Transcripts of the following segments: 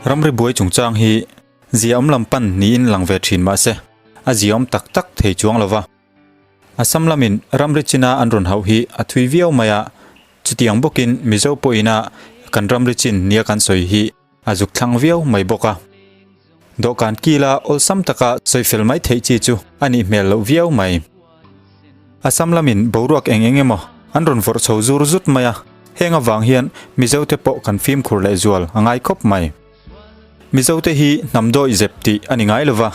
Ramri buai chungchang hi ziaawm lam pan niin lang ve thin mah se, a ziaawm tak tak thei chuang lo va. Assam lamin ramri china an rawn hauh hi a thui viau mai a, chutiang bawkin Mizo pawhina kan ramri chin nia kan sawi hi a zuk thlang viau mai bawk a. Dawhkan kila awlsam taka sawi fel mai theih chi chu a nih hmel loh viau mai. Assam lamin boruak eng eng emaw an rawn vawrh chho zur zut mai a, heng avang hian Mizote pawh kan fimkhur leh zual a ngai khawp mai. Mizote hi hnam dawih zep tih a ni ngai lo va,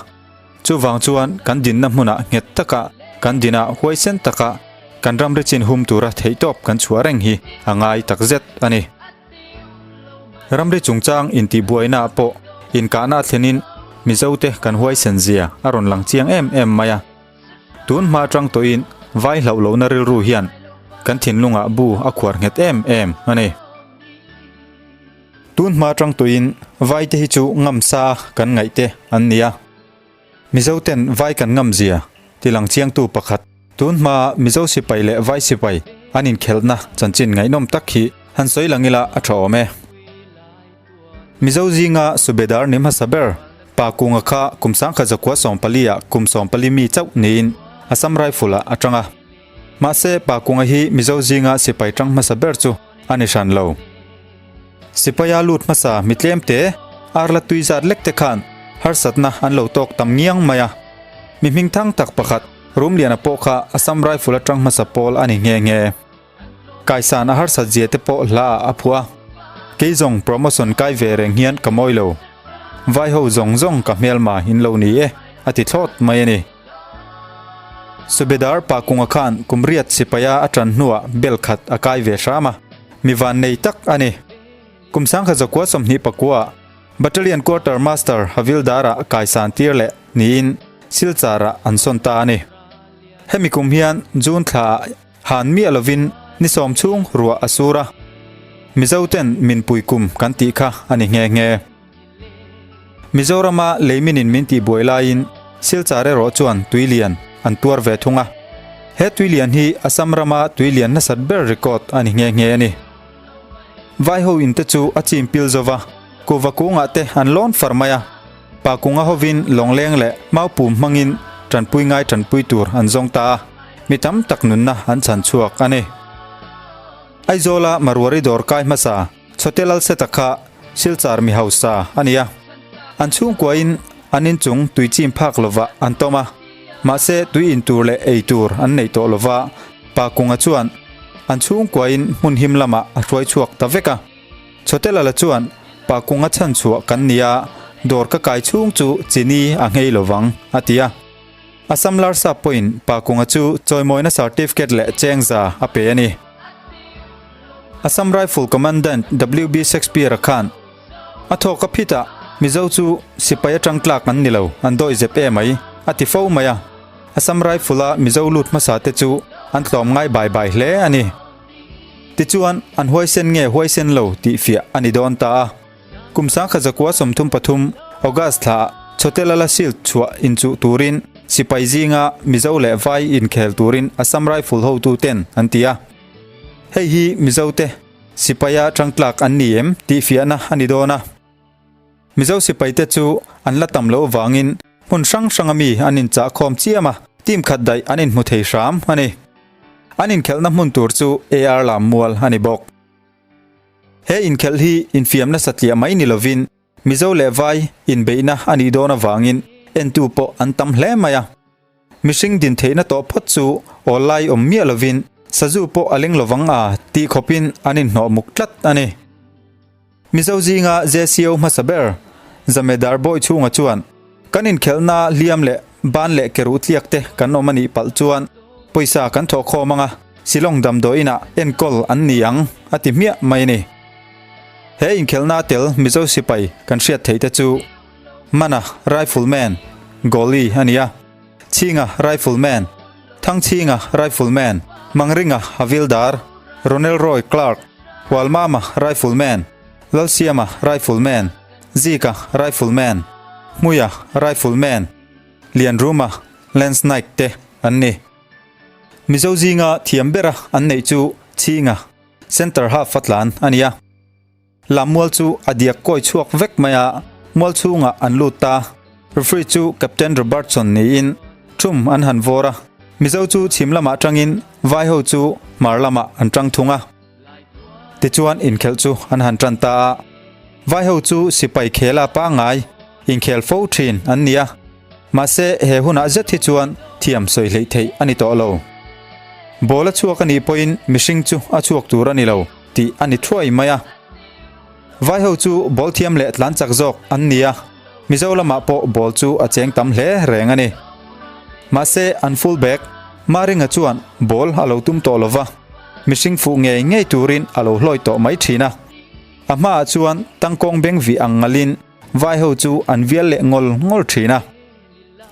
chuvang chuan kan dinna hmunah nghet taka kan dina huaisen taka kan ramri chin hum tura theihtawp kan chhuah reng hi a ngai takzet a ni. Ramri chungchang intihbuainaah pawh inkahna a thlenin Mizote kan huaisen zia a rawn lang chiang em em mai a. Tun hma atang tawhin vai hlauh lohna rilru hian kan thinlungah bu a khuar nghet em em a ni. Tun hma atang tawhin vai te hi chu ngam sa kan ngaih te an ni a. Mizo ten vai kan ngam zia ti lang chiangtu pakhat. Tun hma Mizo sipai leh vai sipai an inkhelhna chanchin ngaihnawm tak hi han sawi lang ila a tha awm e. Mizo zinga Subedar ni hmasa ber Pa Kunga kha kum sangkhat zakua 14 ah kum 14 mi chauh niin Assam Rifle ah a tang a. Mahse Pa Kunga hi Mizo zinga sipai tang hmasa ber chu a ni hran lo. Sipaia lut hmasa mi tlem te, ar la tui zat lek te khan harsatna an lo tawk tam ngiang mai a. Mi hmingthang tak pakhat Rumliana pawh kha Assam Rifle atang hmasa pawl a ni nghe nghe. Kaisan a harsat zia te pawh hla ah a phuah a. Kei zawng promotion kai ve reng hian ka mawi lo. Vai ho zawng zawng ka hmelma in lo ni e, a ti thlawt mai a ni. Subedar Pakunga khan kum riat sipaia a tan hnuah bel khat a kai ve hram a, mi van nei tak a ni. Kum 1929 Battalion Quarter Master Havildar-ah kaisan tir leh niin Silchar-ah an sawn ta a ni. Hemi kum hian June thlaah Han miah lovin ni sawm chhung ruah a sur a, Mizoten min pui kum kan tih kha a ni nghe nghe. Mizorama leiminin min tih buai laiin Silchar erawh chuan tuilian an tuar ve thung a. He tuilian hi Assam rama tuilian nasat ber record a ni nghe nghe a ni. Vaiho in te chu a chim pil zo va, kuhva kungah te an lawn far mai a. Pa kunga hovin lawngleng leh maupum hmangin tanpui ngai tanpui tur an zawng ta a, mi tam tak nunna an chhan chhuak a ni. Aizawla Maruari dawr kai hmasa Chhote Lalseta kha Silchar mi hausa a ni a, an chhungkuain an inchung tui chim phak lovah an tawm a, mahse tui in tur leh ei tur an nei tawh lova, Pa kunga chuan an chhungkuain hmun him lamah a hruai chhuak ta vek a. Chhotelala chuan, Pa kunga chhan chhuah kan ni a, dawr ka kai chhung chu chini a nghei lo vang, a ti a. Assam Larsa pawhin Pa kunga chu chawimawina certificate leh chengza a pe a ni. Assam Rifle Commandant WB Shakespeare-a khan, A thawk a phit a, Mizo chu sipai atang tlak an ni lo, an dawih zep e mai, a ti fo mai a. Assam Rifle-a Mizo lut hmasa te chu an tlawm ngai bai bai hle a ni. Tichuan, an huaisen nge huaisen lo tih fiah a ni dawn ta a. Kum 1933 August thlaah Chhotelala Shield chhuah inchuh turin sipai zinga Mizo leh Vai inkhel turin Assam Rifle hotuten an ti a. Hei hi Mizote sipaia tangtlak an ni em tih fiahna a ni dawn a. Mizo sipaite chu an la tam loh avangin hmun hrang hranga mi an inchah khawm chiam a, team khat daih an inhmu thei hram a ni. An inkhelhna hmun tur chu AR lam mual a ni bawk. He inkhelh hi infiamna satliah mai ni lovin Mizo leh Vai inbeihna a nih dawn avangin entu pawh an tam hle mai a. Mihring din theihna tawh phawt chu awl lai awm miah lovin sazu pawh a leng lovang a tih khawpin an inhnawh muk tlat a ni. Mizo zinga JCO hmasa ber Zamedar Bawi chhunga chuan, Kan inkhelhna hliam leh ban leh keruh tliak te kan awm a nih palh chuan pawisa kan thawh khawm anga Shillong damdawi inah enkawl an ni ang, a ti hmiah mai a ni. He inkhelhna tel Mizo sipai kan hriat theih te chu Mana Rifleman, Goalie a ni a, Chhinga Rifleman, Thangchhinga Rifleman, Mangringa Havildar, Ronel Roy Clark, Hualmama Rifleman, Lalsiama Rifleman, Zika Rifleman, Hmuia Rifleman, Lianruma Lance Naik te an ni. Mizo zinga thiam bera an neih chu Chhinga, Centre Half a tlan a ni a. Lammual chu a diak kawi chhuak vek mai a, mual chhungah an lut ta. Referee chu Captain Robertson niin tum an han vawr a, Mizo chu chhim lamah tangin vai ho chu hmar lamah an tang thung a. Tichuan inkhelh chu an han tan ta a, vai ho chu sipai khela pangngai inkhel fo thin an ni a, mahse he hunah zet hi chuan thiam sawi hleih theih a ni tawh lo. Ball a chhuak a nih pawhin mihring chu a chhuak tur a ni lo tih a ni thuai mai a. Vai ho chu ball thiam leh tlan chak zawk an ni a, Mizo lamah pawh ball chu a cheng tam hle reng a ni. Mahse an full back Maringa chuan ball a lo tum tawh lova, mihring fuh ngei ngei turin a lo hlawi tawh mai thin a. A hmaah chuan tangkawng beng vih ang ngalin vai ho chu an vial leh ngawl ngawl thin a.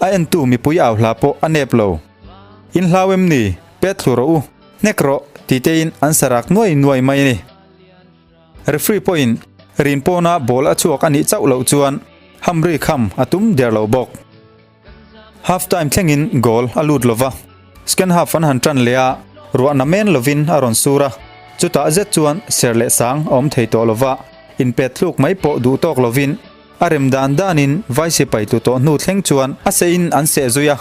A entu mipui au hla pawh a nep lo. In hlau em ni? Pet thlu rawh u, hnek rawh ti tein an sarak nuai nuai mai a ni. Referee pawhin rin pawna ball a chhuak a nih chauh loh chuan hamri kham a tum der lo bawk. Half time thlengin goal a lut lova, second half an han tan leh a, ruah na men lovin a rawn sur a, chutah zet chuan ser leh sang a awm thei tawh lova, inpet thluk mai pawh duh tawk lovin a rem dan danin vai sipai tlu tawh hnu thleng chuan a sehin an seh zui a.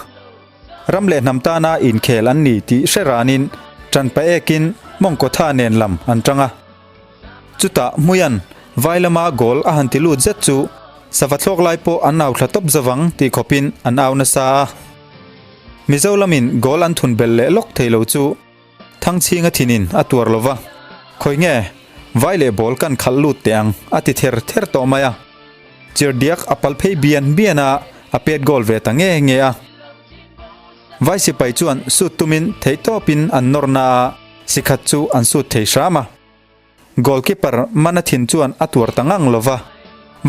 Ram leh hnam tana inkhel an ni tih hre ranin ṭanpa ekin mawngkawtha nen lam an ṭang a. Chutah Hmuian vai lama goal a han ti lut zet chu sava thlawk lai pawh an au thla tawp zavang tih khawpin an au nasa a. Mizo lamin goal an thun belh leh lawk thei lo chu Thangchhinga thinin a tuar lo va, Khawi nge, vai leh ball kan khalh lut teh ang a ti ther ther tawh mai a. Chirdiak a pal phei bian bian a, a pet goal ve ta nge nge a. Vai sipai chuan sut tumin theihtawpin an nawr na a, sikhat chu an sut thei hram a. Goalkeeper mana thin chuan a tuar ta ngang lo va,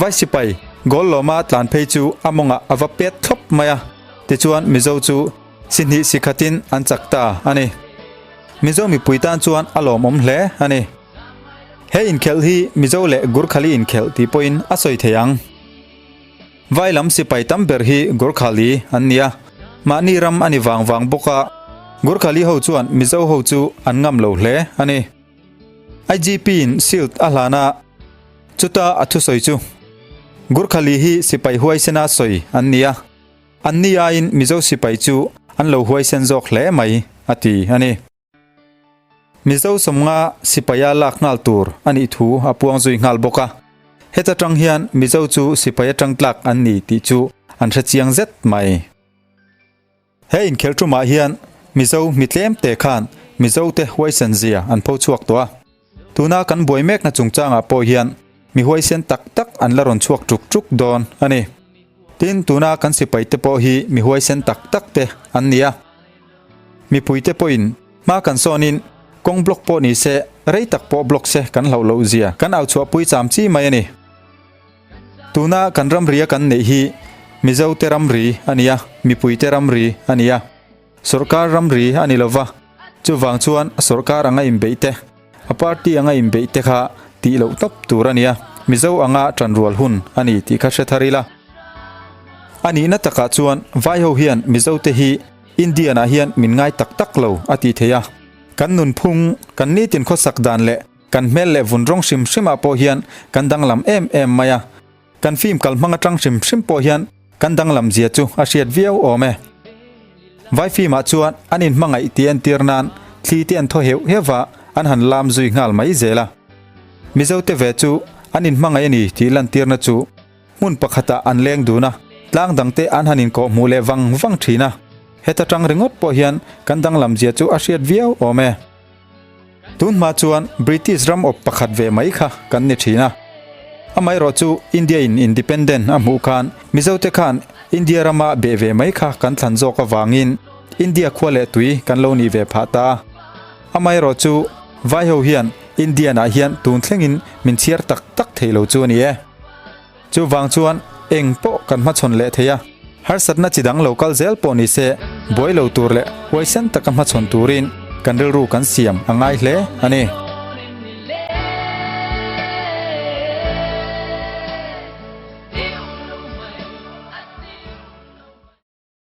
Vai sipai goal lawma tlan phei chu a mawngah a va pet thlawp mai a, tichuan Mizo chu si hnih si khatin an chak ta a ni. Mizo mipui tan chuan a lawmawm hle a ni. He inkhelh hi Mizo leh Gurkhali inkhelh tih pawhin a sawi thei ang. Vai lam sipai tam ber hi Gurkhali an ni a, mahni ram a ni vang vang bawk a, Gurkhali ho chuan Mizo ho chu an ngam lo hle a ni. IGP in shield a hlan a, chuta a thusawi chu Gurkhali hi sipai huaisena sawi an ni a, an ni aiin Mizo sipai chu an lo huaisen zawk hle mai a ti a ni. Mizo sawmnga sipaia lak nghal tur a nih thu a puang zui nghal bawk a, heta tang hian Mizo chu sipai atang tlak an ni tih chu an hre chiang zet mai. He inkhelh tumah hian Mizo mi tlem te khan Mizo te huaisen zia an pho chhuak tawh a, tuna kan buai mekna chungchangah pawh hian mi huaisen tak tak an la rawn chhuak tuk tuk dawn a ni. Tin, tuna kan sipai te pawh hi mi huaisen tak tak te an ni a. Mipuite pawhin hma kan sawnin kawng block pawh ni se, rei tak pawh block se kan hlauh loh zia kan au chhuahpui cham chi mai a ni. Tuna kan ramria kan neih hi Mizote ramri a ni a, mipuite ramri a ni a, sawrkar ramri a ni lova, chuvang chuan sawrkar anga inbeih te, a party anga inbeih te kha tih loh tawp tur a ni a, Mizo anga tanrual hun a ni tih kha hre thar ila. A nihna takah chuan Vaiho hian Mizote hi Indian ah hian min ngai tak tak lo a tih theih a, kan nunphung, kan nitin khawsak dan leh kan hmel leh vun rawng hrim hrim ah pawh hian kan danglam em em mai a, kan film kal hmang atang hrim hrim pawh hian kan danglam zia chu a hriat viau awm e. Vai film ah chuan an inhmangaih tih entir nan thli te an thaw heuh heuh a, an han lam zui nghal mai zel a. Mizo te ve chu an inhmangaih a ni tih lantirna chu Hmun pakhatah an leng dun a, tlang dangte an han inkawh hmuh leh vang vang thin a. Heta tang ringawt pawh hian kan danglam zia chu a hriat viau awm e. Tun hma chuan British ram awp pakhat ve mai kha kan ni thin a. Amaherawh chu India in independent a hmuh khan Mizote khan India rama beh ve mai kha kan thlan zawk avangin India khua leh tui kan lo nih ve phah ta a. Amaherawh chu Vaiho hian Indian ah hian tun thlengin min chhiar tak tak thei lo chu a ni e. Chuvang chuan eng pawh kan hmachhawn leh thei a, harsatna chi dang lo kal zel pawh ni se, buai lo tur leh huaisen taka hmachhawn turin kan rilru kan siam a ngai hle a ni.